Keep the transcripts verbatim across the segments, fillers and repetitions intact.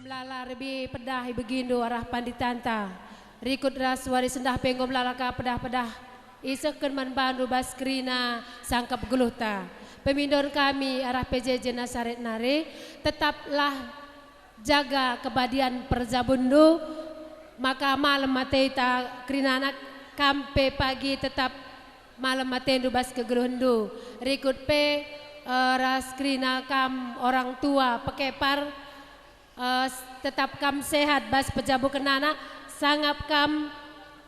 Melala rebi pedah ibegindu arah panditanta. Rikut ras wari sendah pe enggo melala ka pedah-pedah isehken man bandu bas kerina sangkep geluhta. Pemindon kami arah P J J Nasaret nari, tetaplah jaga kebadian perjabunndu, maka malem ateta kerina anak kam pe pagi tetap malem atendu bas kegeluhenndu. Rikut pe, eh, ras kerina kam orang tua pekepar, eh, s-, tetap kam sehat bas pejabuken anak, sangap kam,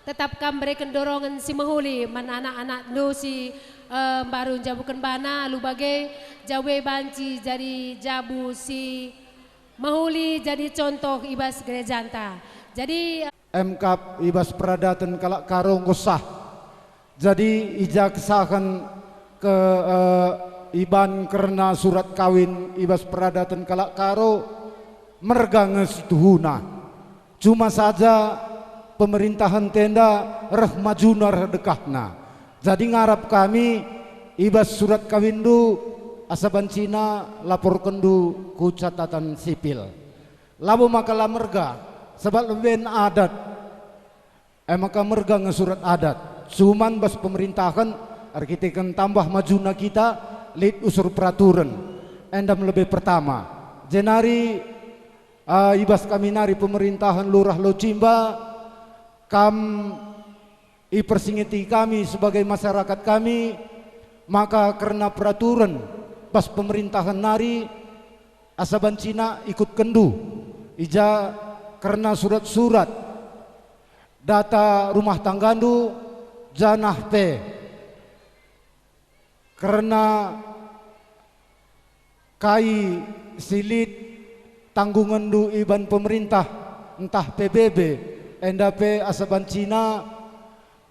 tetap kam bereken dorongen si mehuli man anak-anakndu si, eh, mbaru njabuken bana, alu bage jabu e banci jadi jabu si mehuli, jadi contoh i bas gerejanta. Jadi, eh, Emkap i bas peradaten kalak Karo enggo sah. Jadi i ja kesahen ke, eh, iban kerna surat kawin i bas peradaten kalak Karo merga nge situhuna. Cuma saja pemerintahenta enda reh majuna reh dekahna. Jadi ngarap kami i bas surat kawinndu asa bancina laporkenndu ku catatan sipil. Labo maka la merga, sabap leben adat. E maka merga nge surat adat. Cuman bas pemerintahen, erkiteken tambah majuna kita, lit usur peraturen. Enda me lebe pertama. Jenari, ah, i bas kami nari pemerintahen Lurah Locimba, kam ipersingeti kami sebagai masyarakat kami, maka kerna peraturen bas pemerintahen nari, asa bancina ikutkenndu, i ja kerna surat-surat data rumah tanggandu, janah pe kerna kai si lit tanggungenndu iban pemerintah ntah P B B, enda pe asa bancina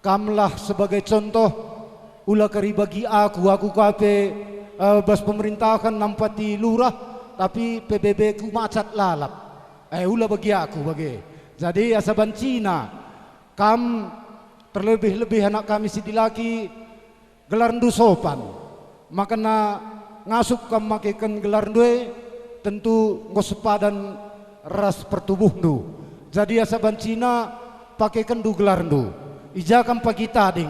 kamlah sebagai contoh, ula kari bagi aku, aku ka pe, eh, bas pemerintahen nampati lurah, tapi P B B ku macat lalap. Eh, ula bagi aku bage. Jadi asa bancina kam terlebih-lebih anak kami si dilaki, gelarndu sopan, makana ngasup kam makeken gelarndu e, tentu enggo sepadan ras pertubuhndu. Jadi asa bancina pakekenndu gelarndu. I ja kam pagi tading,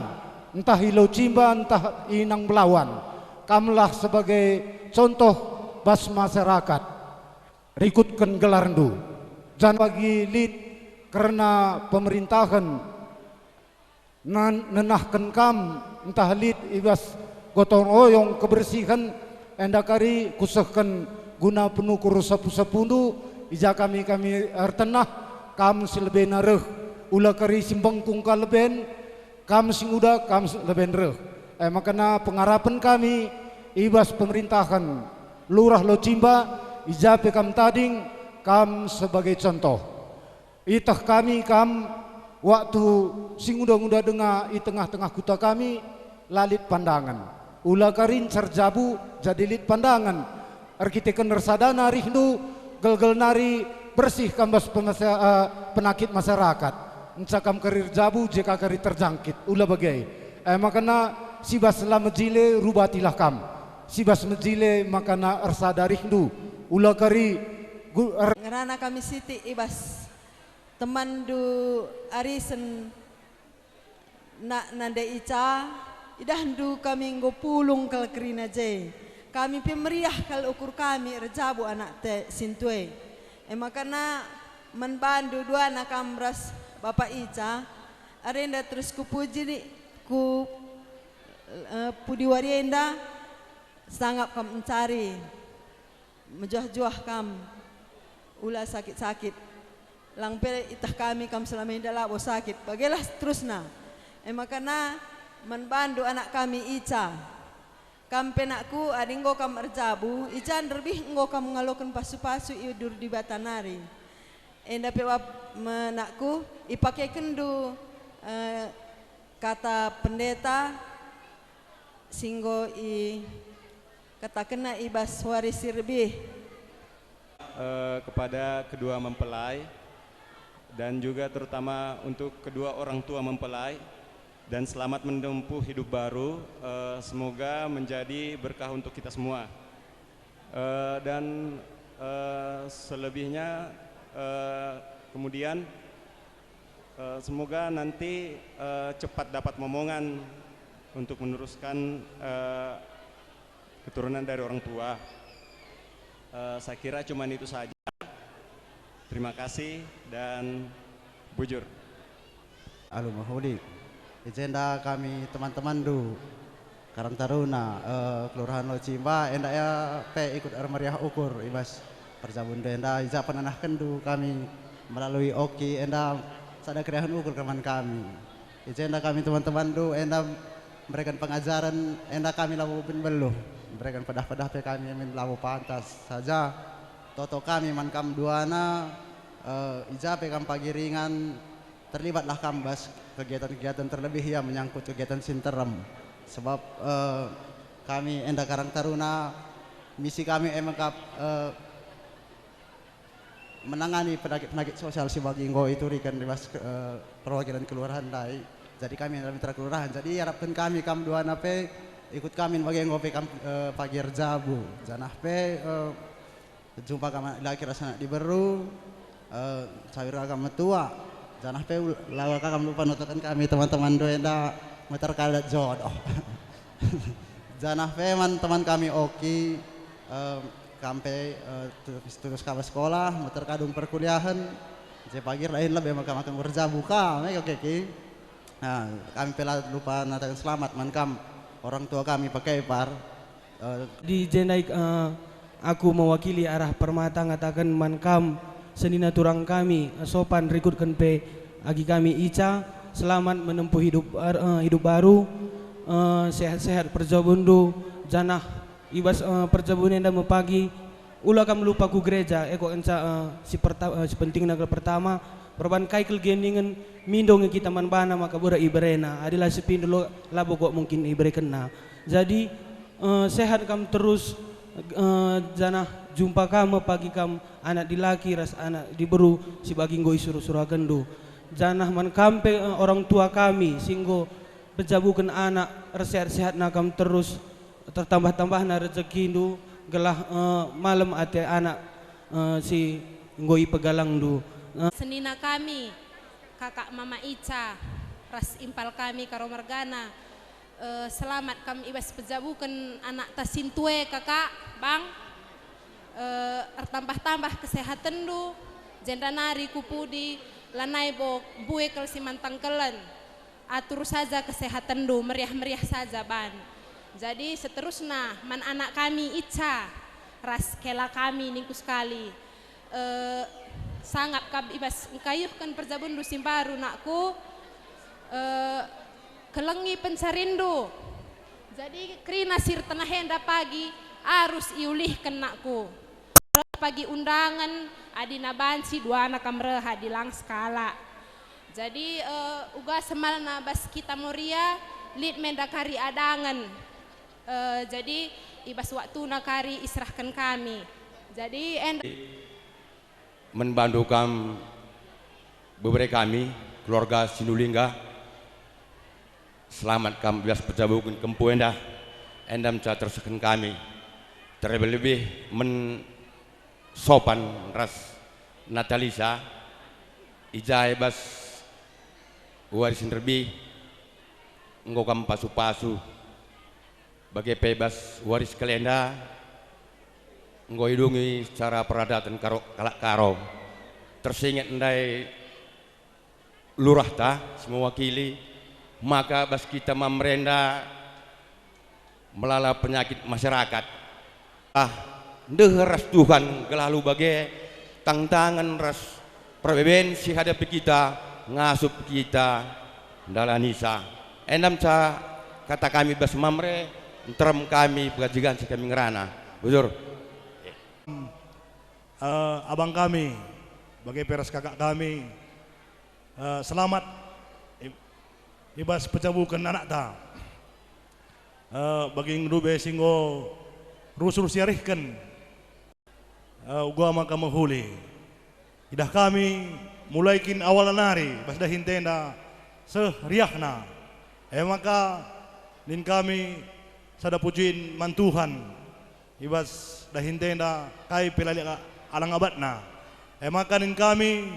ntah i Locimba, ntah i Nang Belawan, kamlah sebagai contoh bas masyarakat. Rikutken gelarndu. Janah bagi lit kerna pemerintahen, Nan-, nenahken kam ntah lit i bas gotong royong kebersihen, enda kari kusehken guna penukur sapu-sapundu, i ja kami, kami ertenah, kam si lebena reh, ula kari si mbengkung ka leben, kam si nguda, kam si leben reh. E makana pengarapen kami i bas pemerintahen Lurah Locimba, i ja pe kam tading, kam sebagai contoh. Ieteh kami kam waktu si nguda-nguda denga i tengah-tengah kuta kami, la lit pandangen. Ula kari ncar jabu jadi lit pandangen. Erkiteken ersadana rihndu, gelgel nari bersih kam bas pemasa-, eh, penakit masyarakat. Nca kam kari erjabu, je ka kari terjangkit. Ula bage. E makana si bas la mejile rubatilah kam. Si bas mejile makana ersada rihndu. Ula kari gu-, er- Ngerana kami sitik i bas temanndu arisen nak nande Ica, idahndu kami enggo pulung kal kerina je. Kami pe meriah kal ukur kami erjabu anak te sintu e. E makana man bandu duana kam ras Bapa Ica, arenda terus kupuji ni-, ku, eh, pudi wari enda, sangap kam mencari. Mejuah-juah kam, ula sakit-sakit. Lang pe iteh kami kam selama enda labo sakit, bagelah seterusna. E makana man bandu anak kami Ica. Kam pe nakku, adi enggo kam erjabu, Ica nderbih enggo kam ngaloken pasu-pasu i dur Dibata nari. Enda pe bap-, me-, nakku, ipakekenndu, eh, kata pendeta, si enggo ikatakenna i bas wari si rebih. Eh, kepada kedua mempelai dan juga terutama untuk kedua orang tua mempelai, dan selamat menempuh hidup baru. Eh, semoga menjadi berkah untuk kita semua. Eh, dan, eh, selebihnya, Eh, kemudian, eh, semoga nanti, eh, cepat dapat momongan untuk meneruskan, eh, keturunan dari orang tua. Eh, saya kira cuman itu saja. Terima kasih dan bujur. Alu mehuli. I jenda kami teman-temanndu, Karang Taruna, eh, Kelurahan Locimba, enda ia pe ikut ermeriah ukur i bas perjabunndu enda, i ja penanahndu kami melalui oki enda sada keriahen ukur man kami. I jenda kami teman-temanndu enda mereken pengajaren, enda kami labo bebin beluh, mereken pedah-pedah pe kami min labo pantas. Saja toto kami man kam duana, eh, i ja pe kam pagi ringan, terlibatlah kam bas kegiatan-kegiatan, terlebih ia menyangkut kegiatan si nterem. Sebab, eh, kami enda Karang Taruna, misi kami e mekap, eh, menangani penakit-penakit sosial si bagi enggo ituriken i bas, eh, perwakilan kelurahan ndai. Jadi kami adalah mitra kelurahan. Jadi iarapken kami kam duana pe ikut kami bagi enggo pe kam, eh, pagi erjabu. Janah pe, eh, jumpa kam anak dilaki ras anak diberu, eh, sawir ka kam metua. Janah pe ul-, la ka kam lupa notoken kami teman-temanndu enda meter ka dat jodoh. Janah pe man teman kami oki, eh, kam pe, eh, tu-, terus ka bas sekolah, meter ka dung perkuliahen. Je pagi dahin lebe maka makan erjabu kam, eh, oke ki. Nah, kami pe la lupa nataken selamat man kam, orang tua kami pakepar. Eh, di jenda, eh, aku mewakili arah permata ngataken man kam, senina turang kami, eh, Sopan rikutken pe agi kami Ica, selamat menempuh hidup bar-, eh, hidup baru, eh, sehat-sehat perjabunndu, janah i bas, eh, perjabun enda me pagi, ula kam lupa ku gereja, e kok enca, eh, si perta-, eh, si pentingna kal pertama, perban kai kal gia ningen mindo nge kita man bana maka bere iberena, adi la si pindo lo-, labo kok mungkin iberekenna. Jadi, eh, sehat kam terus, eh, janah jumpa kam me pagi kam anak dilaki ras anak diberu si bagi enggo isuruh-suruhakenndu. Janah man kam pe, eh, orang tua kami si enggo pejabuken anak, ersehat-sehatna kam terus, tertambah-tambahna rejekindu, gelah, eh, malem ate anak, eh, si enggo ipegalangndu. Eh. Senina kami, kakak mama Ica, ras impal kami Karo mergana, eh, selamat kam i bas pejabuken anakta si ntue, kakak, bang. Eh, ertambah-tambah kesehatenndu, jenda nari ku pudi, lanai bo mbue kal si mantang kelen. Atur saja kesehatenndu, meriah-meriah saja ban. Jadi seterusna man anak kami Ica ras kela kami ningku sekali. Eh, sangap kap i bas engkayuhken perjabunndu si mbaru, nakku. Eh, kelengi pencarinndu. Jadi kerina si ertenah enda pagi arus iulihken, nakku. Reh pagi undangen, adina banci duana kam reh adi lang sekalak. Jadi, eh, uga semalna bas kita Moria, lit me enda kari adangen. Eh, jadi, i bas waktuna kari iserahken kami. Jadi, enda man bandu kam bebere kami, keluarga Sinulingga, selamat kam i bas pejabuken kempu enda, enda me ca tersehken kami. Terlebih-lebih men Sopan ras Natalisa, i ja i bas wari si nderbih enggo kam pasu-pasu, bage pe bas wari si kalenda enggo idungi secara peradaten Karo, kalak Karo. Tersinget ndai lurahta si mewakili, maka bas kita Mamre enda melala penyakit masyarakat. Ah, ndeher ras Tuhan gelah alu bage tangtangen ras perbeben si hadapi kita, ngasup kita ndalanisa. Enda me ca kata kami bas Mamre, nterem kami pegajigan si kami ngerana. Bujur. Eh, abang kami, bage pe ras kakak kami, eh, selamat i, i bas pejabuken anakta. Eh, bagi ngedube si enggo rusur siarihken, eh, uga maka mehuli. Idah kami mulai kin awalna nari bas dahin enda seh riahna. E maka nin kami sada pujin man Tuhan. I bas dahin enda kai pe la lit alang abatna. E maka nin kami,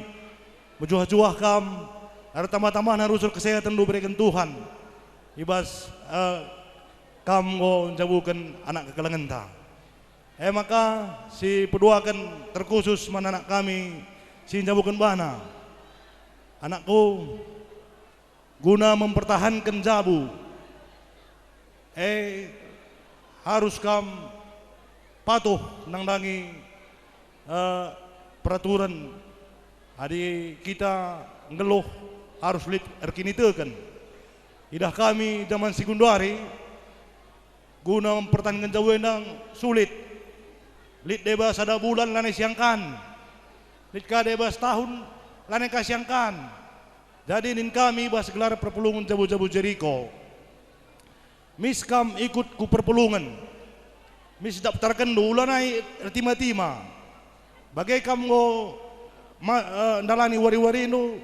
mejuah-juah kam, ertambah-tambahna rusur kesehatenndu ibereken Tuhan, i bas, eh, kam enggo njabuken anak kekelengenta. E maka, sipeduaken terkhusus man anak kami si njabuken bana. Anakku, guna mempertahanken jabu, e, harus kam patuh nandangi, eh, peraturen. Adi kita nggeluh, harus lit erkiniteken. Idah kami jaman si genduari, guna mempertahanken jabu enda sulit. Lit deba sada bulan lanai siangkan. Lit ka deba setahun lanai ka siangkan. Jadi nin kami bas gelar perpulungen jabu-jabu Jeriko. Mis kam ikut ku perpulungen. Mis daptarkenndu, ulanai ertima-tima. Bage kam enggo ma-, eh, ndalani wari-warindu,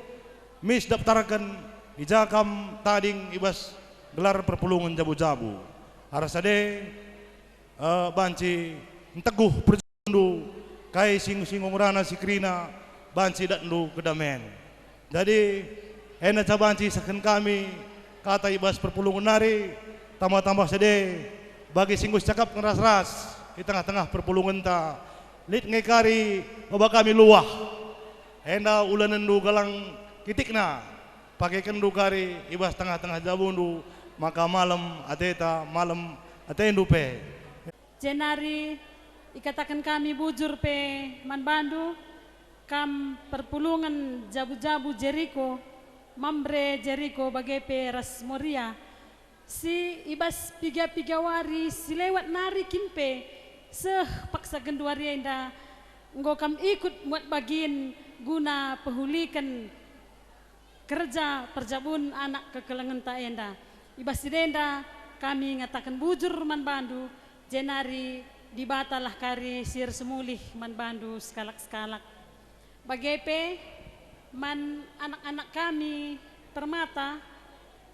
mis daptarken i ja kam tading i bas gelar perpulungen jabu-jabu. Arah sade, eh, banci nteguh perjulundu, kai sing-, singgung rana si kerina banci datndu kedamen. Jadi, enda ca banci isehken kami kata i bas perpulungen nari, tambah-tambah sade, bagi singgung cakap ngeras-ras i tengah-tengah perpulungenta, lit nge kari maba kami luah. Enda ulanenndu galang kitikna, pakekenndu kari i bas tengah-tengah jabundu, maka malem ateta, malem atendu pe. Jenari ikataken kami bujur pe man bandu, kam perpulungen jabu-jabu Jeriko, Mamre Jeriko bage pe ras Moria, si i bas piga-piga wari si lewat nari kin pe seh paksa genduari enda enggo kam ikut muat bagin guna pehuliken kerja perjabun anak kekelengenta enda. I bas si enda kami ngataken bujur man bandu, jenari Dibatalah kari si ersemulih man bandu sekalak-sekalak. Bage pe man anak-anak kami Permata,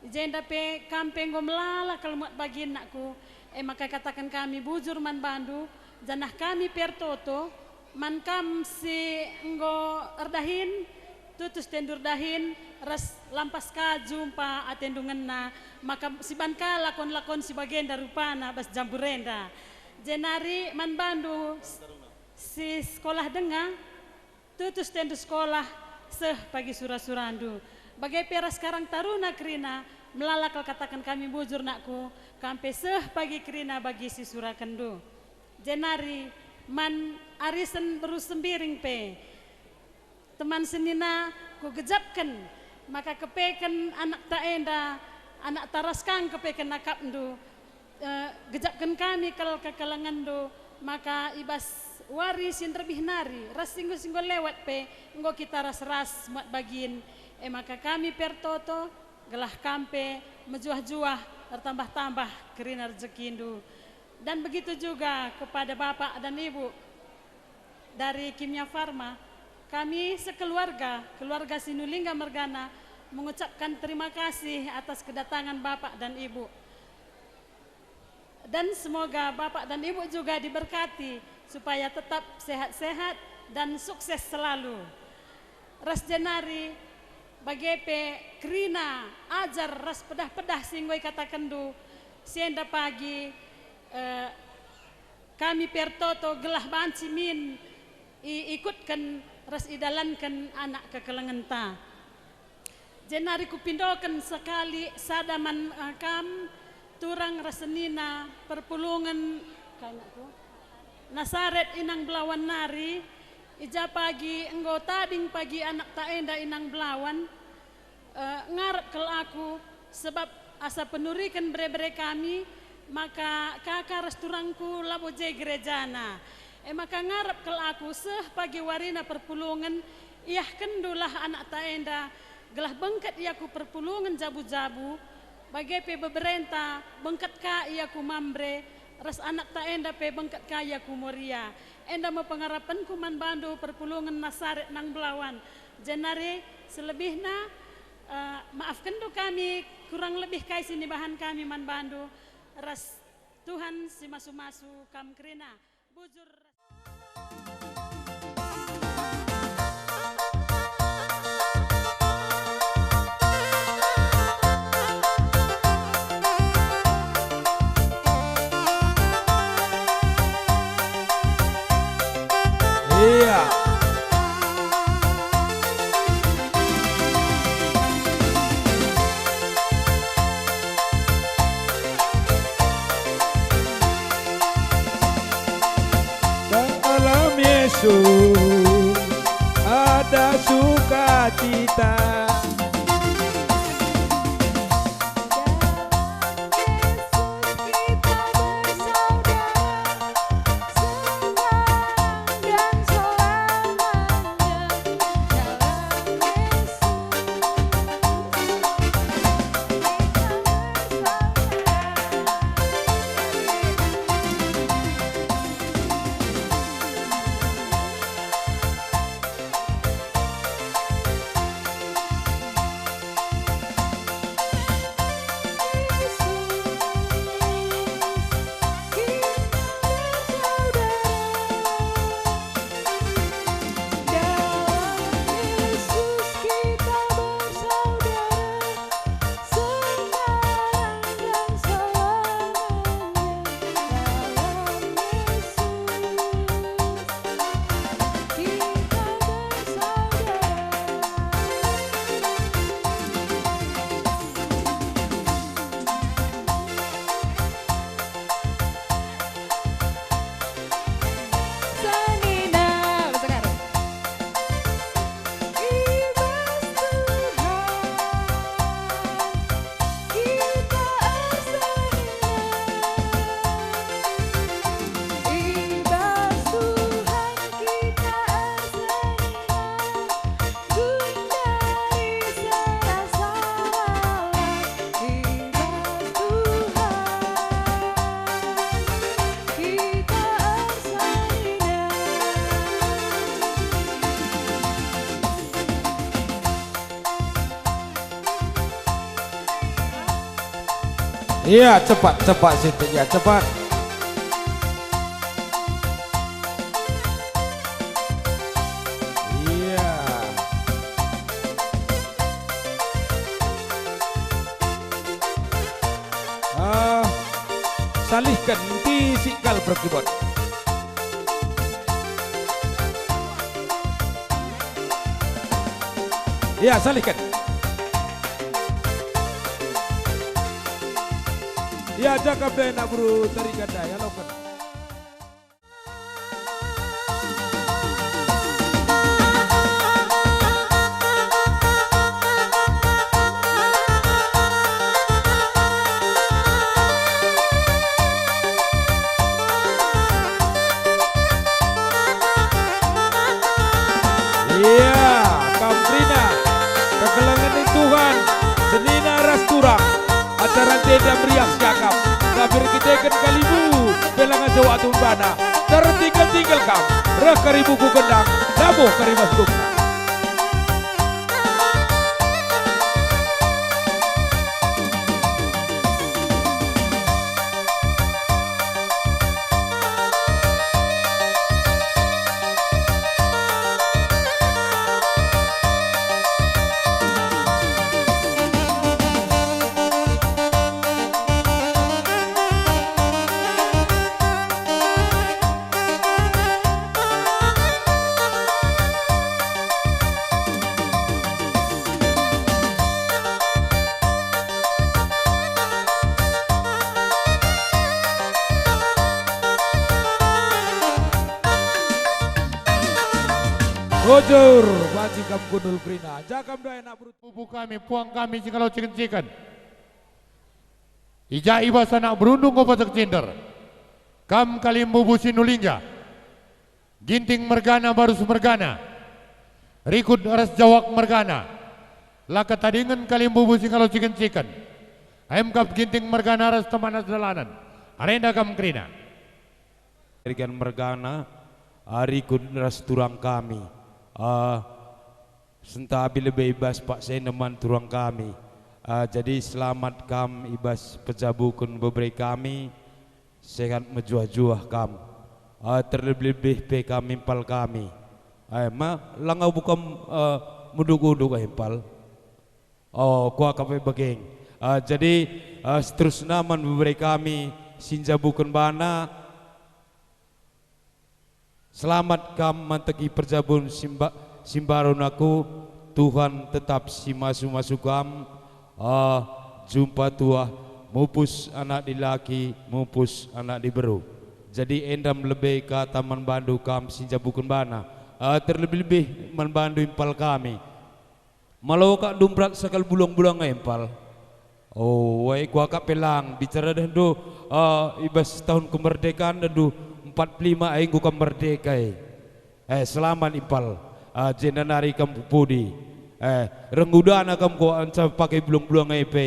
i jenda pe kam pe enggo melala kal muat bagin, nakku, e maka kataken kami bujur man bandu, janah kami pe ertoto, man kam si enggo erdahin, tutus atendu erdahin, ras lampas ka jumpa atendu ngena, maka siban ka lakon-lakon si bagenda rupana bas jambur enda. Jenari man bandu si sekolah denga, tutus atendu sekolah, seh pagi sura-surandu. Bage pe ras Karang Taruna kerina, melala kal kataken kami bujur, nakku, kam pe seh pagi kerina bagi si surakenndu. Jenari man arisen beru Sembiring pe, teman senina, kugejapken maka kepeken anakta enda, anakta ras kam kepeken akapndu, eh, gejapken kami kal kekelengenndu, maka i bas wari si nderbih nari ras singgo-singgo lewat pe enggo kita ras-ras muat bagin, e maka kami pe ertoto, gelah kam pe mejuah-juah ertambah-tambah kerina rejekindu. Dan begitu juga kepada Bapak dan Ibu dari Kimia Farma, kami sekeluarga, keluarga Sinulinga mergana, mengucapkan terima kasih atas kedatangan Bapak dan Ibu. Dan semoga Bapak dan Ibu juga diberkati supaya tetap sehat-sehat dan sukses selalu. Ras jenari bage pe kerina ajar ras pedah-pedah si enggo ikatakenndu si enda pagi, eh, kami pe ertoto gelah banci min iikutken ras idalanken anak kekelengenta. Jenari kupindoken sekali sada man, eh, kam, turang ras senina perpulungen, kai, nakku, Nasaret Inang Belawan nari, i ja pagi enggo tading pagi anakta enda Inang Belawan, eh, ngarap kal aku, sebab asa penuriken bere-bere kami, maka kaka ras turangku labo je gerejana. E maka ngarap kal aku seh pagi warina perpulungen, iahkenndulah anakta enda, gelah bengket ia ku perpulungen jabu-jabu, bage pe beberenta bengket ka ia ku Mamre, ras anakta enda pe bengket ka ia ku Moria. Enda me pengarapenku man bandu perpulungen Nasaret Inang Belawan. Jenari selebihna, eh, maafkenndu kami, kurang lebih kai si nibahan kami man bandu, ras Tuhan si masu-masu kam kerina. Bujur. Iya. Dalam Yesus ada sukacita. Dalam Yesus kita bersaudara, senang dan selamanya. Dalam Yesus kita bersaudara. Sekarang dan selamanya dalam Yesus kita bersaudara. Senina, sekarang. I bas Tuhan kita ersenina. I bas Tuhan kita ersenina. Gundari serasa lalap. I bas Tuhan kita ersenina. Iya, cepat, cepat sitik, ya, cepat. Iya. Ah, salihken, enti si kal berkibot. Ya, salihken. Ya, jagap deh, anak beru, tarikan deh, aloken. Iya, kam kerina, kekelengen ni Tuhan, senina ras turang. Acara enda meriah siakap, tapi erkiteken kalimbubu pe langa jauh atun bana. Tertinggal-tinggal kam, reh kari buku gendang, labo kari bas gumna. Bujur, banci kam kundul kerina, jagap deh anak beru. Bubu kami, puang kami, cikalo ciken-ciken. I ja i bas anak berundu enggo patek cinder. Kam kalimbubu Sinulingga. Ginting mergana, Barus mergana, Rikut ras Jawak mergana. La ketadingen kalimbubu si ngalo ciken-ciken. Em kap Ginting mergana ras temanna sedalanen. Arenda kam kerina. Erikan mergana, ah, Rikut ras turang kami. Ah, sentabi lebe i bas paksa enda man turang kami. Ah, jadi selamat kam i bas pejabuken bebere kami. Sehat mejuah-juah kam. Ah, terlebih-lebih pe kam impal kami. Ai ma, langa buka, eh, muduk-uduk ai impal. Oh, kuakap ai bageng. Ah, jadi, eh, seterusna man bebere kami si njabuken bana. Selamat kam manteki perjabun simba-, si mbaru, nakku. Tuhan tetap si masu-masu kam, ah, jumpa tuah, mupus anak dilaki, mupus anak diberu. Jadi enda me lebe kata man bandu kam si njabuken bana, ah, terlebih-lebih man bandu impal kami. Malo kak ndu mberat sakal bulang-bulang e, impal. Oh, wai kuakap pe lang, bicara dehndu, eh, i bas tahun kemerdekaan dehndu empat puluh lima e enggo kam merdeka e. Eh, selamat impal. Ah, jenda nari kam ku pudi. Eh, reh ngudana kam ku anca pake bulang-bulang e pe.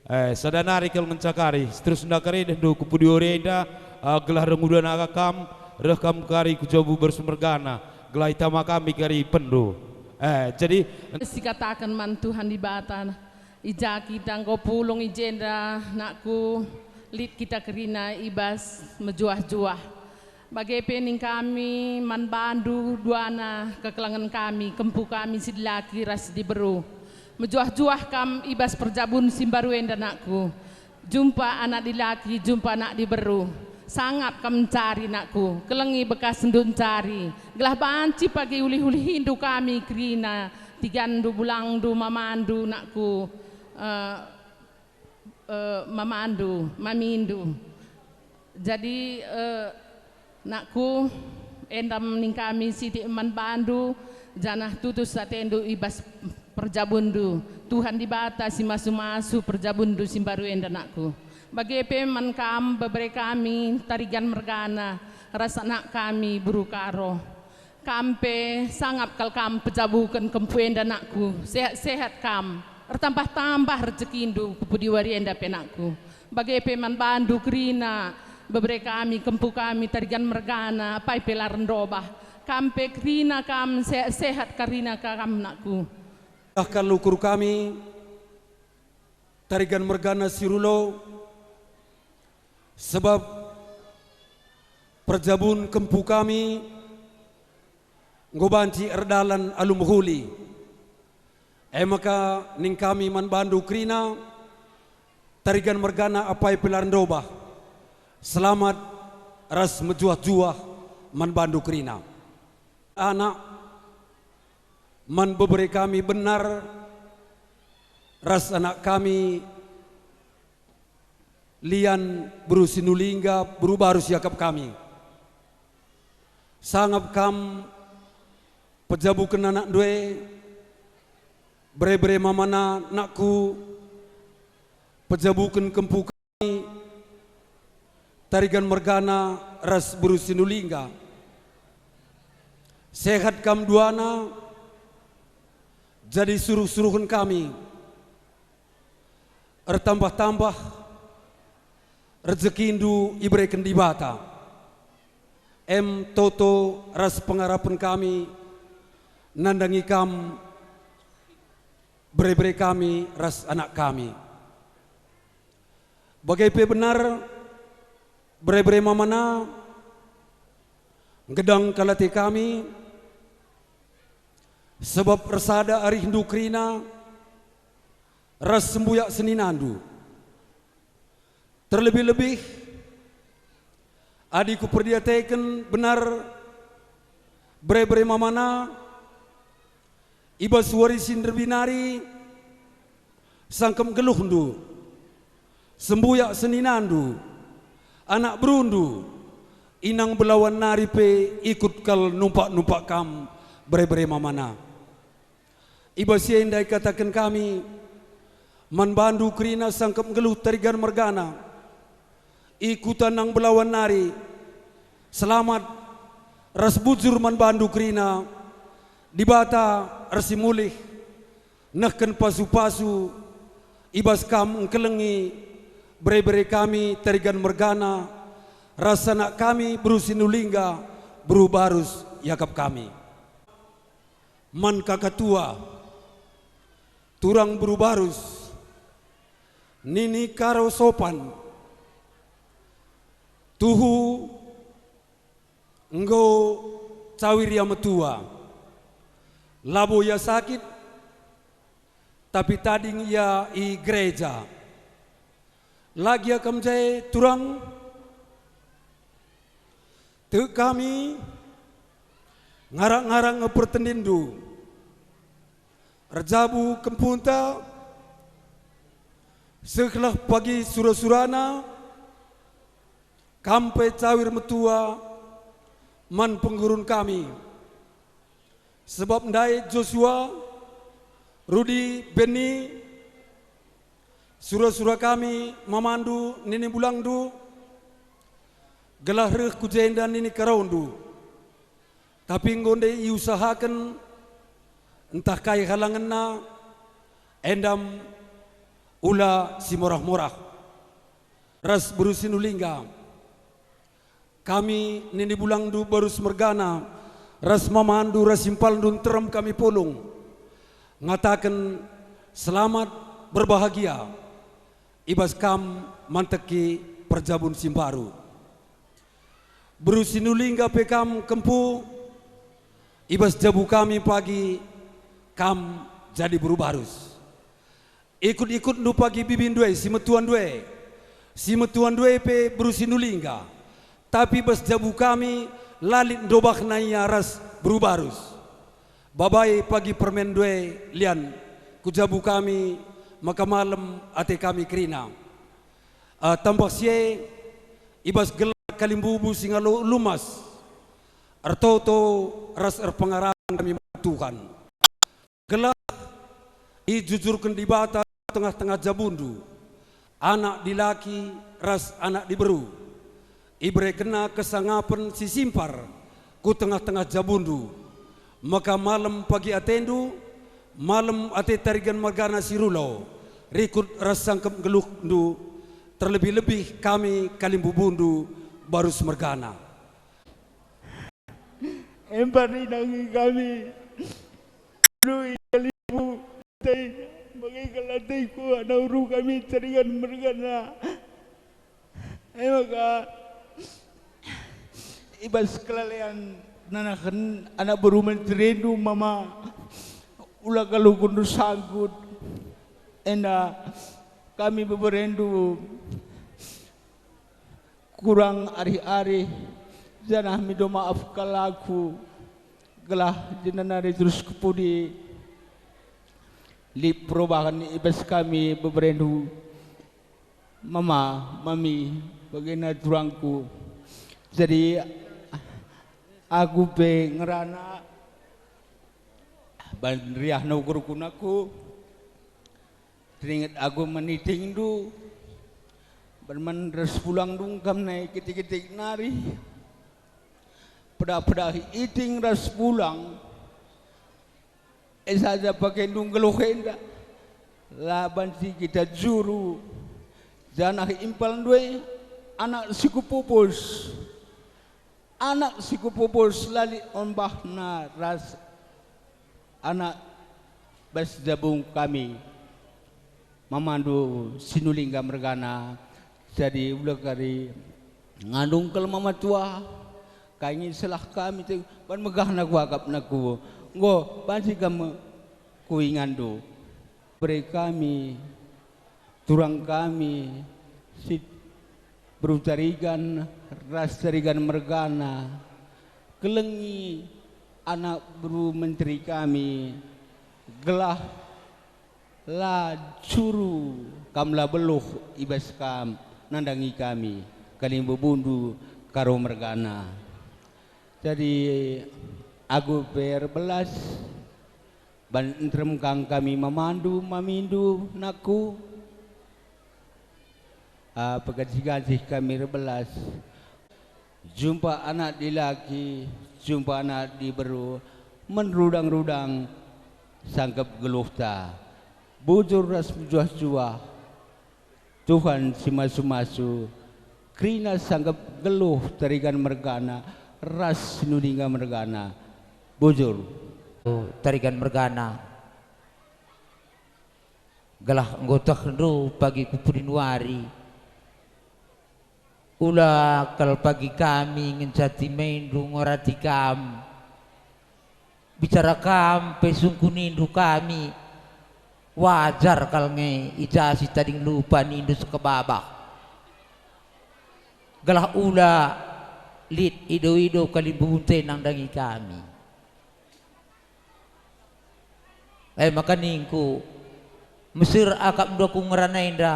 Eh, sada nari kal ngenca kari, seterusna kari dehndu ku pudi wari enda, eh, gelah reh ngudana kam, reh kam kari ku jabu barus mergana, gelah itama kami kari penndu. Eh, jadi sikataken man Tuhan Dibata, i ja kita enggo pulung i jenda, nakku, lit kita kerina i bas mejuah-juah. Bage pe ning kami man bandu duana kekelengen kami, kempu kami si dilaki ras diberu. Mejuah-juah kam i bas perjabun si mbaru enda, nakku. Jumpa anak dilaki, jumpa anak diberu. Sangap kam ncari, nakku, kelengi bekasndu ncari. Gelah banci pagi ulih-ulihindu kami kerina, tiganndu, bulangndu, mamandu, nakku, eh, eh, mamandu, mamindu. Jadi, eh, nakku, enda me ning kami sitik man bandu, janah tutus atendu i bas perjabunndu. Tuhan Dibata si masu-masu perjabunndu si mbaru enda, nakku. Bage pe man kam bebere kami Tarigan mergana ras anak kami beru Karo. Kam pe sangap kal kam pejabuken kempu enda, nakku, sehat-sehat kam, ertambah-tambah rejekindu ku pudi wari enda pe, nakku. Bage pe man bandu kerina, bebere kami, kempu kami, Tarigan mergana, apai pe la erndobah. Kam pe kerina kam, sehat-sehat kerina kam, nakku. Bahkan ukur kami, Tarigan mergana si rulo, sebab perjabun kempu kami enggo banci erdalan alu mehuli. E maka ning kami man bandu kerina, Tarigan mergana apai pe la erndobah, selamat ras mejuah-juah man bandu kerina. Anak, man bebere kami Benar ras anak kami Lian, beru Sinulingga, beru Barus iakap kami. Sangap kam pejabuken anakndu e, bere-bere mamana, nakku, pejabuken kempu kami, Tarigan mergana ras beru Sinulingga. Sehat kam duana, jadi suruh-suruhen kami. Ertambah-tambah rejekindu ibereken Dibata. Em toto ras pengarapen kami nandangi kam, bere-bere kami ras anak kami. Bage pe Benar, bere-bere mamana, nggedang kal ate kami, sebab ersada arihndu kerina ras sembuyak seninandu. Terlebih-lebih, adi kuperdiateken Benar, bere-bere mamana, i bas wari si nderbi nari, sangkep nggeluhndu, sembuyak seninandu, anak berundu, inang belawan nari pe ikut kal numpak-numpak kam, bere-bere mamana. I bas si enda ikataken kami man bandu kerina sangkep nggeluh Tarigan mergana i kuta nang belawan nari. Selamat ras bujur man bandu kerina, Dibata ersimulih nehken pasu-pasu i bas kam engkelengi bere-bere kami Tarigan mergana ras anak kami beru Sinulingga, beru Barus iakap kami. Man kaka tua, turang beru Barus, nini Karo Sopan, tuhu enggo cawir ia metua. Labo ia sakit, tapi tading ia i gereja. La gia kam jae turang? Tek kami, Ngarak-ngarak nge pertendinndu, erjabu kempunta, sehlah pagi sura-surana, kam pe cawir metua man penggurun kami. Sebab ndai Josua, Rudi, Beni, sura-sura kami mamandu nini bulangndu, gelah reh ku jenda nini karaundu. Tapi enggo ndai iusahaken, ntah kai halangenna, endam ula si morah-morah. Ras beru Sinulingga, kami nini bulangndu Barus mergana, ras mamandu ras impalndu nterem kami pulung, ngataken selamat berbahagia i bas kam manteki perjabun si mbaru. Beru Sinulingga pe kam kempu, i bas jabu kami pagi kam jadi beru Barus. Ikut-ikutndu pagi bibindu e, si metuandu e. Si metuandu e pe beru Sinulingga. Tapi bas jabu kami la lit ndobahna ia ras beru Barus. Babai pagi permenndu e lian ku jabu kami, maka malem ate kami kerina. Ah, tambah si e, i bas gelar kalimbubu si ngalo lumas, ertoto ras erpengarapen kami man Tuhan. Gelah ijujurken Dibata tengah-tengah jabundu, anak dilaki ras anak diberu. IberekenNa kesangapen si simpar ku tengah-tengah jabundu, maka malem pagi atendu, malem ate Tarigan mergana si rulo, rikut ras sangkep nggeluhndu, terlebih-lebih kami kalimbubundu Barus mergana. Embar inangi kami. Lui kalibu tei, bagi kal ateku anak beru kami Tarigan mergana. E maka, i bas kelalean nanaken anak beru menterindu mama, ula kal ukundu sangkut, enda kami beberendu kurang arih-arih, janah mindo maaf kal aku, gelah jenda nari terus ku pudi lit perubahan i bas kami beberendu, mama, mami, bagena turangku. Jadi, aku pe ngerana ban riahna ukur-ukurna aku. Teringet aku man itingndu, ban man ras pulangndu kam nai kitik-kitik nari. Pedah-pedah iting ras pulang, e saja pakendu nggeluh enda. La banci kita juru, janah impalndu e anak si kupupus. Anak si kupupus la lit ombahna ras anak bas jabung kami. Mamandu Sinulingga mergana, jadi ula kari ngandung kal mama tua, kai nge selah kami te, ban megahna kuakapna ku, enggo banci kam kuingandu. Bere kami, turang kami, si beru Tarigan ras Tarigan mergana, kelengi anak beru menteri kami, gelah la juru kam la beluh i bas kam nandangi kami, kalimbubundu Karo mergana. Jadi, aku pe erbelas, ban nterem kang kami mamandu, mamindu, nakku. Ah, pegancih-gancih kami erbelas. Jumpa anak dilaki, jumpa anak diberu, merudang-rudang sangkep geluhta. Bujur ras mejuah-juah, Tuhan si masu-masu, kerina sangkep geluh Tarigan mergana ras Sinulingga mergana. Bujur. Tarigan mergana, gelah enggo tehndu pagi ku pudi wari. Ula kal pagi kami ngenca timainndu ngorati kam. Bicara kam pe sungkunindu kami, wajar kal nge i ja si tading lupa nindu sekebabah. Gelah ula lit ido-ido kalimbubunta nandangi kami. E maka ningku, "Meser akapndu aku ngerana enda,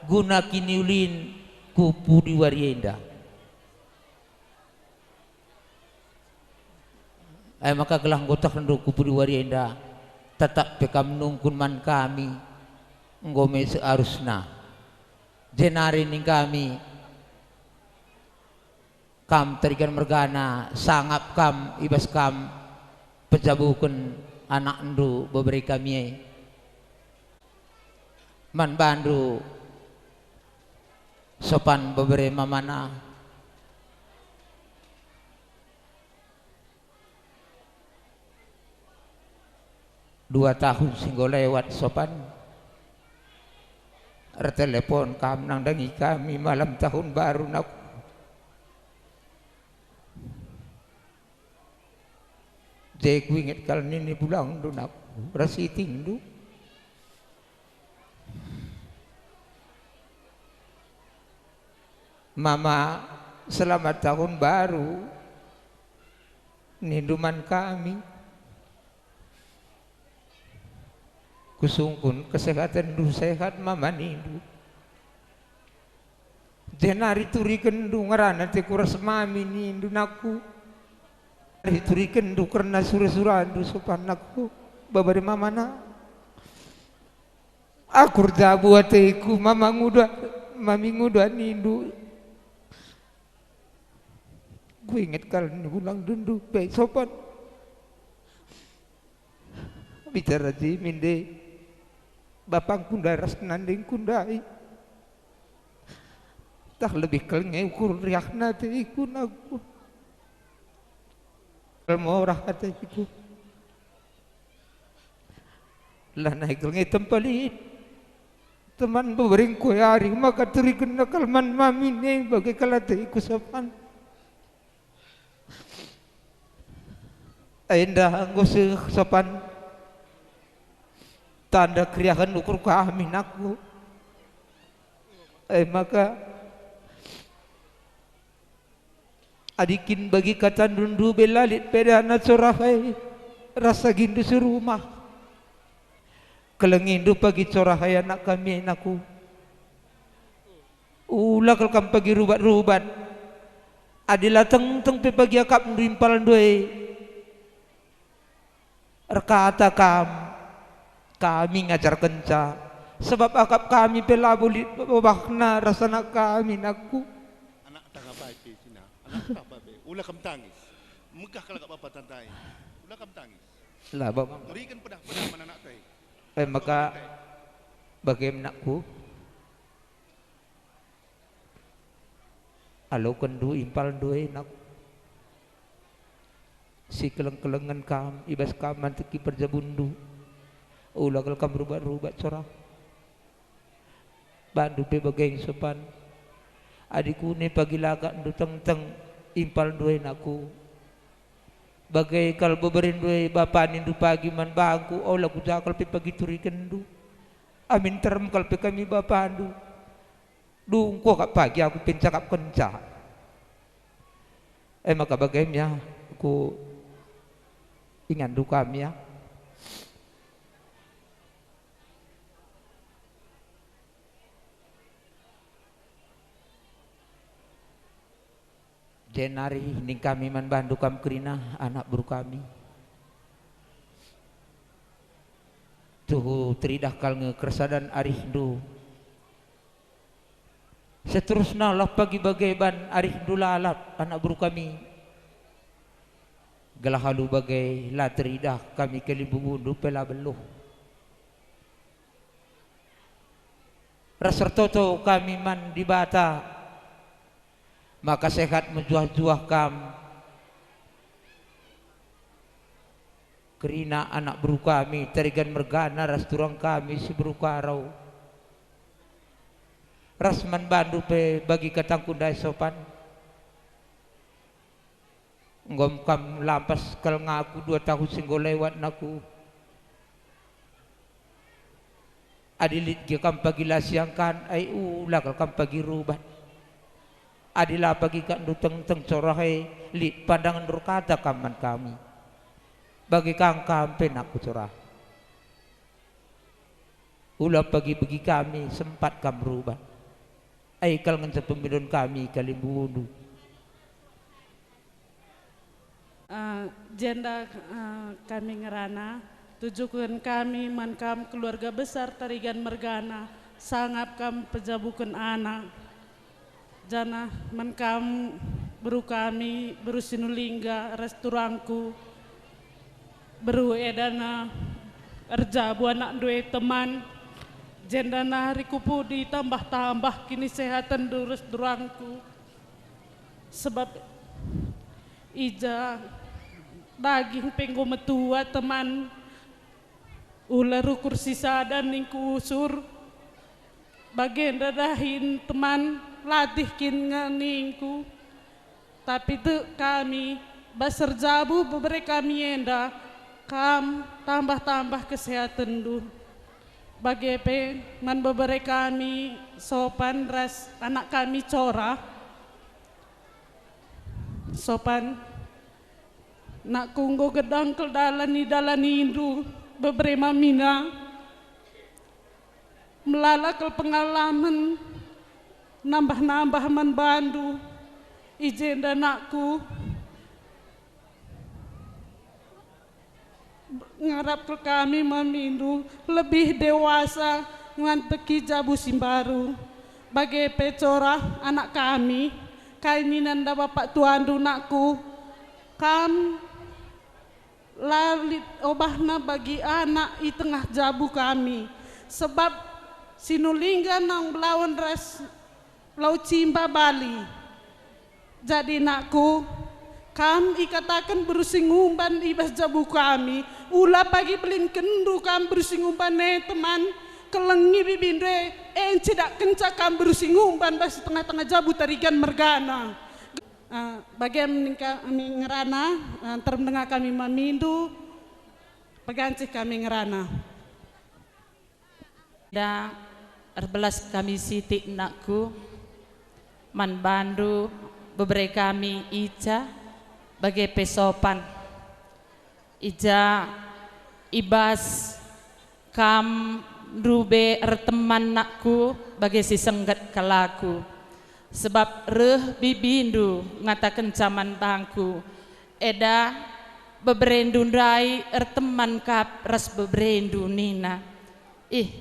guna kiniulin ku pudi wari enda." E maka gelah enggo tehndu ku pudi wari enda, tetap pe kam nungkun man kami, enggo me searusna. Jenari ning kami, kam terikan mergana, sangap kam, ibas kam pejabuken anakndu bebere kami e. Man bandu Sopan bebere mamana. Dua tahun si enggo lewat Sopan, ertelepon kam nandangi kami malam tahun baru, nak. Je kuinget kal nini bulangndu, nak, ras itingndu. Mama, selamat tahun baru, nindu man kami. Kusungkun kesehatenndu, sehat mama, nindu. Jenari turikenndu ngerana ateku ras mami, nindu, nakku. Jenari turikenndu kerna sura-surandu, Sopan, nakku, bebere mamana. Aku erjabu ateku, mama nguda, mami nguda, nindu. Kuinget kal ni bulangndu pe, Sopan. Bicara je minde bapangku ndai ras nandingku ndai. Tah lebih kal nge ukur riahna ateku, nakku. Kal morah ateku. Lanai kal nge tempa lit teman beberingku e ari maka turikenna kal man mami ne bage kal ateku, Sopan. Enda enggo seh, Sopan, tanda keriahen ukur kami, nakku. E maka, adi kin bagi katandu ndube la lit pe dana corah e, ras agindu si rumah. Kelengindu pagi corah e anak kami, nakku. Ula kal kam pagi rubat-rubat. Adi la tengteng pe pagi akapndu impalndu e, erkata kam, kami ngajarkenca, sabap akap kami pe labo lit babahna ras anak kami, nakku. Anak tangah babe cina, anak tangah babe. Ula kam tangis. Megah kal akap bapa tantai. Ula kam tangis. La, Bapa. Beriken pedah-pedah man anak tai. E maka, bage me, nakku. Alokenndu impalndu e, nak. Sikeleng-kelengen kam, ibas kam manteki perjabunndu. Ula kal kam rubat-rubat corah. Bandu pe bage, Sopan. Adi kune pagi la akapndu tengteng impalndu e, nakku. Bage kal beberendu e bapa nindu pagi man bangku, ola kuja kal pe pagi turikenndu. Amin terem kal pe kami bapandu. Dungko kap pagi aku pe ncakapkenca. E maka bage me ya, ku ingandu kami ya. Jenari ning kami man bandu kam kerina, anak beru kami. Tuhu teridah kal nge kersadan arihndu. Seterusna lah pagi bage ban arihndu lalap, anak beru kami. Gelah alu bage la teridah kami kelimbubundu pe la beluh. Ras ertoto kami man Dibata, maka sehat mejuah-juah kam. Kerina anak beru kami, Tarigan mergana ras turang kami si beru Karau. Ras man bandu pe bagi katangku ndai, Sopan. Enggo kam lampas kal ngaku dua tahun si enggo lewat, nakku. Adi lit gia kam pagi la siangkan, ai ula kal kam pagi rubat. Adi la pagi akapndu tengteng corah e, lit pandangen erkata kam man kami. Bage kang kam pe, nakku, corah. Ula pagi begi kami sempat kam rubah. Ai kal ngenca pemilon kami kalimbundu. Ah, jenda, ah, kami ngerana, tujuken kami man kam keluarga besar Tarigan mergana, sangap kam pejabuken anak. Janah man kam beru kami, beru Sinulingga ras turangku, beru edana erjabu anakndu e teman, jenda nari kupudi tambah-tambah kinisehatenndu ras turangku. Sebab i ja daging pe enggo metua teman, ula rukur sisada ningku usur, bagenda dahin teman, latih kin nge ningku. Tapi tek kami, bas erjabu bebere kami enda, kam tambah-tambah kesehatenndu. Bage pe man bebere kami Sopan ras anak kami Cora. Sopan, nakku, enggo gedang kal dalan idalanindu bebere mamina. Melala kal pengalamen nambah-nambah man bandu. I jenda nakku, ngarap kal kami mamindu lebih dewasa nganteki jabu si mbaru. Bage pe Cora anak kami, kai nina enda bapak tuandu nakku, kam la lit obahna bagi anak i tengah jabu kami, sebab Sinulingga naung belawan ras Lau Cimba Bali. Jadi nakku, kam ikataken beru si ngumban i bas jabu kami, ula pagi belinkenndu kam beru si ngumban e teman, kelengi bibindu e, e ncidakkenca kam beru si ngumban bas tengah-tengah jabu Tarigan mergana. Ah, bage me ningka kami ngerana, ah, nterem denga kami mamindu, pegancih kami ngerana. Da erbelas kami sitik nakku, man bandu bebere kami Ica, bage pe Sopan. I ja i bas kam ndube erteman nakku bage si sengget kal aku. Sebab reh bibindu ngatakenca man bangku, eda, beberendu ndai erteman kap ras beberendu nina. Ih,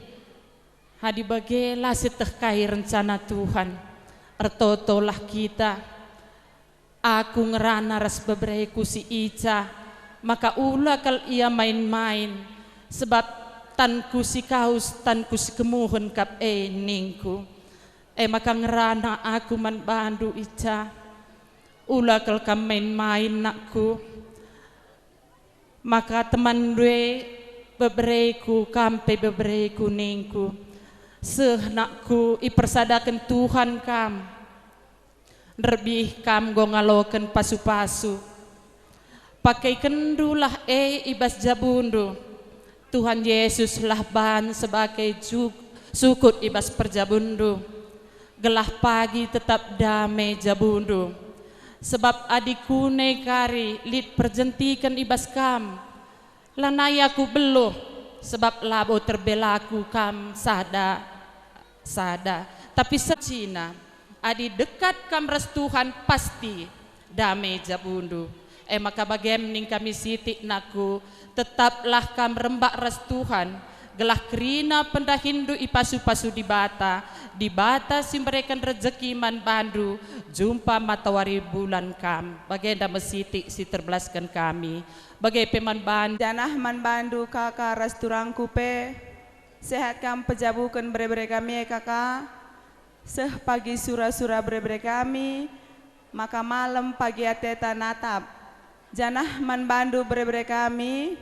adi bage la sieteh kai rencana Tuhan, ertotolah kita. Aku ngerana ras bebereku si Ica, maka ula kal ia main-main, sebab tanku si kaus, tanku si kemuhen kap e ningku. E maka ngerana aku man bandu Ica, ula kal kam main-main nakku. Maka temanndu e bebereku, kam pe bebereku ningku. Seh nakku, ipersadaken Tuhan kam. Nderbih kam enggo ngaloken pasu-pasu. Pakaikenndulah e i bas jabundu. Tuhan Yesuslah ban sebagai ju-, sukut i bas perjabunndu, gelah pagi tetap dame jabundu. Sebab adi kune kari lit perjentiken i bas kam, lanai aku beluh, sebab labo terbelaku kam sada sada. Tapi secina, adi dekat kam ras Tuhan, pasti dame jabundu. E maka bagem ning kami sitik nakku, tetaplah kam rembak ras Tuhan, gelah kerina pendahinndu ipasu-pasu Dibata, Dibata si mbereken rejeki man bandu, jumpa matawari bulan kam. Bagenda me sitik si terbelasken kami. Bage pe man bandu. Janah man bandu kaka ras turangku pe. Sehat kam pejabuken bere-bere kami e kaka, seh pagi sura-sura bere-bere kami, maka malem pagi ateta natap. Janah man bandu bere-bere kami,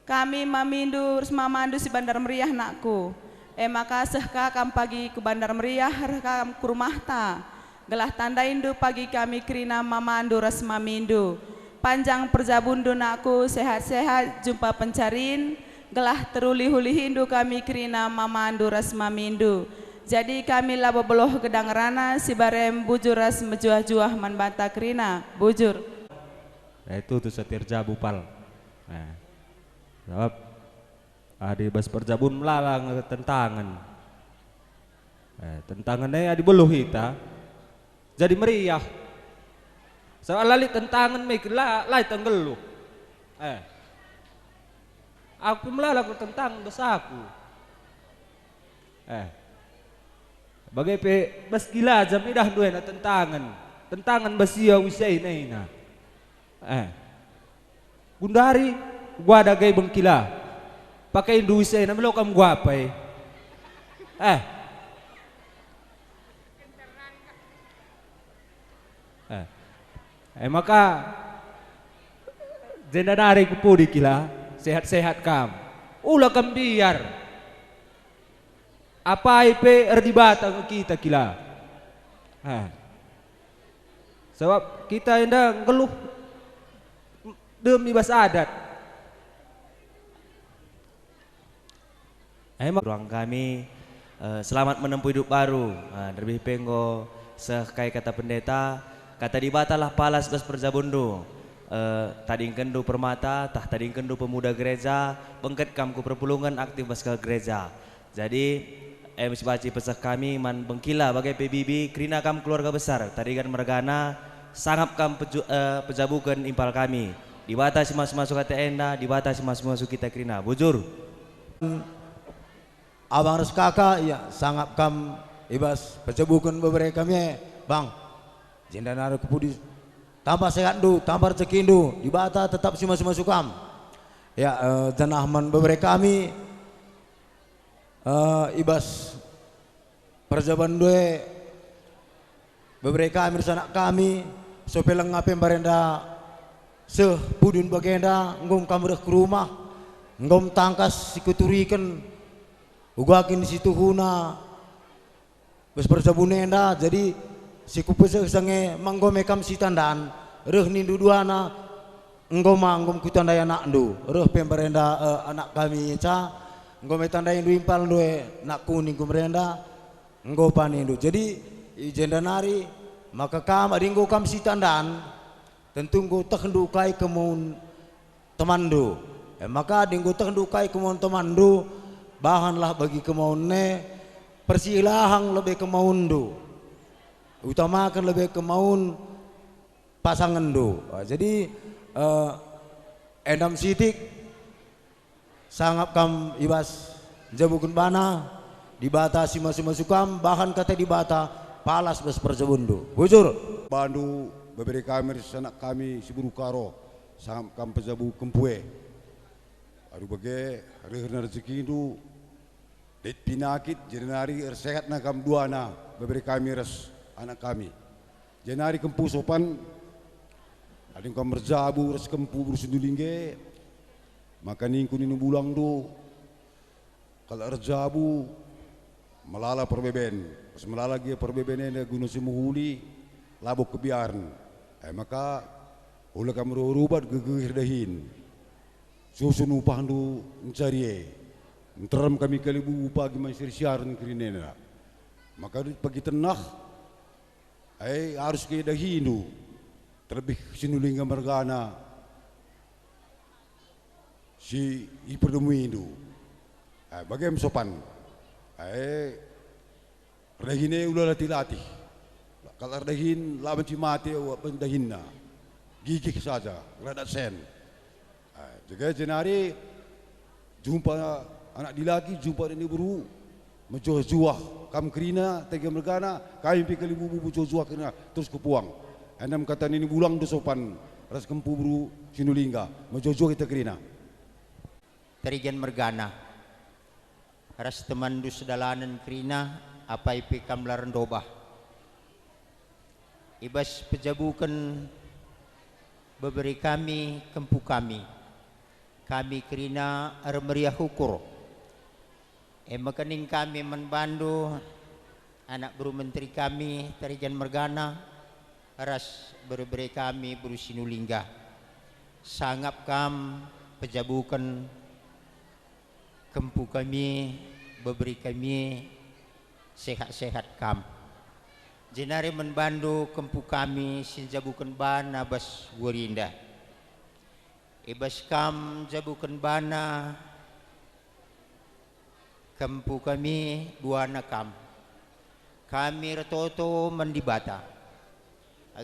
kami mamindu ras mamandu si bandar meriah nakku. E maka seh ka kam pagi ku bandar meriah, reh kam ku rumahta. Gelah tandaindu pagi kami kerina mamandu ras mamindu. Panjang perjabunndu nakku, sehat-sehat, jumpa pencarin, gelah terulih-ulihindu kami kerina mamandu ras mamindu. Jadi kami labo beluh gedang ngerana, si barem bujur ras mejuah-juah man banta kerina. Bujur. Eh, tutus ate erjabu pal. Eh. Jawab. Adi bas perjabun melala nge tentangen. Eh, tentangen e adi beluh ita, jadi meriah. Soal la lit tentangen me la, la ita nggeluh. Eh. Aku pe melala nge tentangen bas aku. Eh. Bage pe bas kila jam idahndu ena tentangen. Tentangen bas ia uisena ina. Eh. Gundari, gua dage bengkila. Pakainndu uisena melo kam gua pe. Eh. Eh. Eh, maka jenda nari ku pudi kila, sehat-sehat kam. Ula kam mbiar. Apai pe erdibata nge kita kila. Eh. Sabap kita enda nggeluh dem i bas adat. Eh, ma- Ruang kami, eh, selamat menempuh hidup baru. Eh, terlebih pe enggo seh kai kata pendeta, kata Dibata lah palas bas perjabunndu. Eh, tadingkenndu permata, tah tadingkenndu pemuda gereja, bengket kam ku perpulungen, aktif bas gereja. Jadi, em si banci peseh kami man bengkila bage pe bibi, kerina kam keluarga besar, Tarigan mergana, sangap kam peju-, eh, pejabuken impal kami. Dibata si masu-masu kata enda, Dibata si masu-masu kita kerina. Bujur. Abang ras kaka, ia sangap kam i bas pejabuken bebere kami e, Bang. Jenda nari ku pudi. Tambah sehatndu, tambah rejekindu, Dibata tetap si masu-masu kam. Ya, eh, janah man bebere kami, eh, i bas perjabundu e, bebere kami ras anak kami, sope langa pe mbarenda seh pudin bagenda, enggo kam reh ku rumah, enggo tangkas si kuturiken, uga kin si tuhuna, bas perjabun enda, jadi si kupeseh sange ma enggo me kam sitandan, reh nindu duana, enggo ma enggo kutandai anakndu, reh pe mbarenda, eh, anak kami ca, enggo me tandaindu impalndu e, nakku ningku mbarenda, enggo panindu. Jadi, i jenda nari, maka kam adi enggo kam sitandan, tentu enggo tehndu kai kemaun temanndu. E maka adi enggo tehndu kai kemaun temanndu, bahanlah bagi kemaun e, persilahang lebe kemaunndu, utamaken lebe kemaun pasangenndu. Ah, jadi, eh, endam sitik, sangap kam i bas njabuken bana, Dibata si masu-masu kam, bahan kata Dibata, palas bas perjabunndu. Bujur. Bandu, bebere kami ras anak kami si beru Karo, sangap kam pejabu kempu e. Alu bage, reh rejekindu, lit pinakit, jenari ersehatna kam duana, bebere kami ras anak kami. Jenari kempu Sopan, adi kam erjabu ras kempu beru Sinulingga, maka ningku nina bulangndu, kalak erjabu melala perbeben, pas melala gia perbeben enda guna si mehuli, labo kebiaren. E maka, ula kam rubat gegeh dahin. Susun upahndu ncari e. Nterem kami kalimbubu pagi man si ersiaren kerina enda. Maka lit pagi tenah, e arus ke dahindu, terlebih Sinulingga mergana si iperdemuindu. E, bage me Sopan. E, Erdahin e ula latih-latih. Kalak erdahin la banci mate erdahinna. Gigih saja, ngeradat sen. Ah, jage jenari jumpa anak dilaki, jumpa anak diberu, mejuah-juah kam kerina, tega mergana, kami pe kalimbubu mejuah-juah kerina, terus ku puang. Endam kata nina bulangndu Sopan ras kempu beru Sinulingga, mejuah-juah kita kerina. Tarigan mergana. Ras temanndu sedalanen kerina, apai pe kam la erndobah. I bas pejabuken bebere kami, kempu kami, kami kerina ermeriah ukur. E maka ning kami man bandu, anak beru menteri kami, Tarigan mergana, ras bere-bere kami, beru Sinulingga. Sangap kam pejabuken kempu kami, bebere kami, sehat-sehat kam. Jenari man bandu kempu kami si njabuken bana bas wari enda. I bas kam njabuken bana, Kempu kami duana kam. Kami ertoto man Dibata,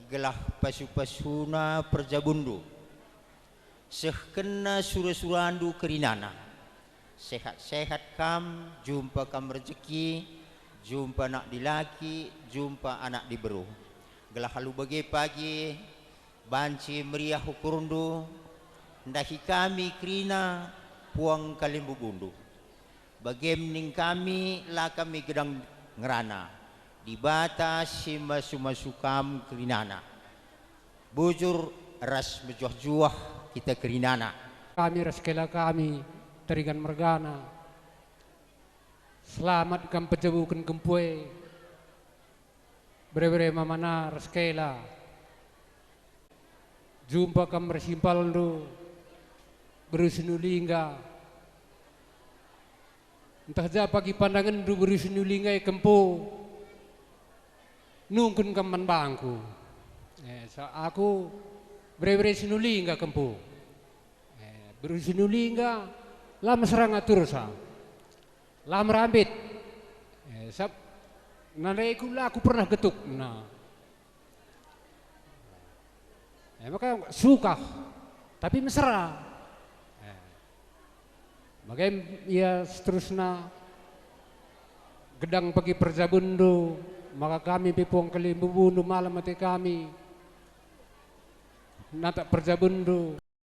gelah pasu-pasuna perjabunndu. Sehkenna sura-surandu kerinana. Sehat-sehat kam, jumpa kam rejeki, jumpa anak dilaki, jumpa anak diberu. Gelah alu bage pagi, banci meriah ukurndu, ndahi kami kerina puang kalimbubundu. Bage ning kami la kami gedang ngerana, Dibata si masu-masu kam kerinana. Bujur ras mejuah-juah kita kerinana. Kami ras kela kami, Tarigan mergana. Selamat kam pejabuken kempu e. Bere-bere mamana ras kela. Jumpa kam ras impalndu, beru Sinulingga. Ntah ja pagi pandangenndu beru Sinulingga e kempu, nungkun kam man bangku. Eh, sa-, aku bere-bere Sinulingga kempu. Eh, beru Sinulingga la mesera ngatursa. La merambit. Eh, sab-, nandeku la aku pernah getuk. Nah. Eh, maka sukah, tapi mesera. Eh. Maka ia seterusna gedang pagi perjabunndu, maka kami pe puang kalimbubundu malem ate kami. Natak perjabunndu.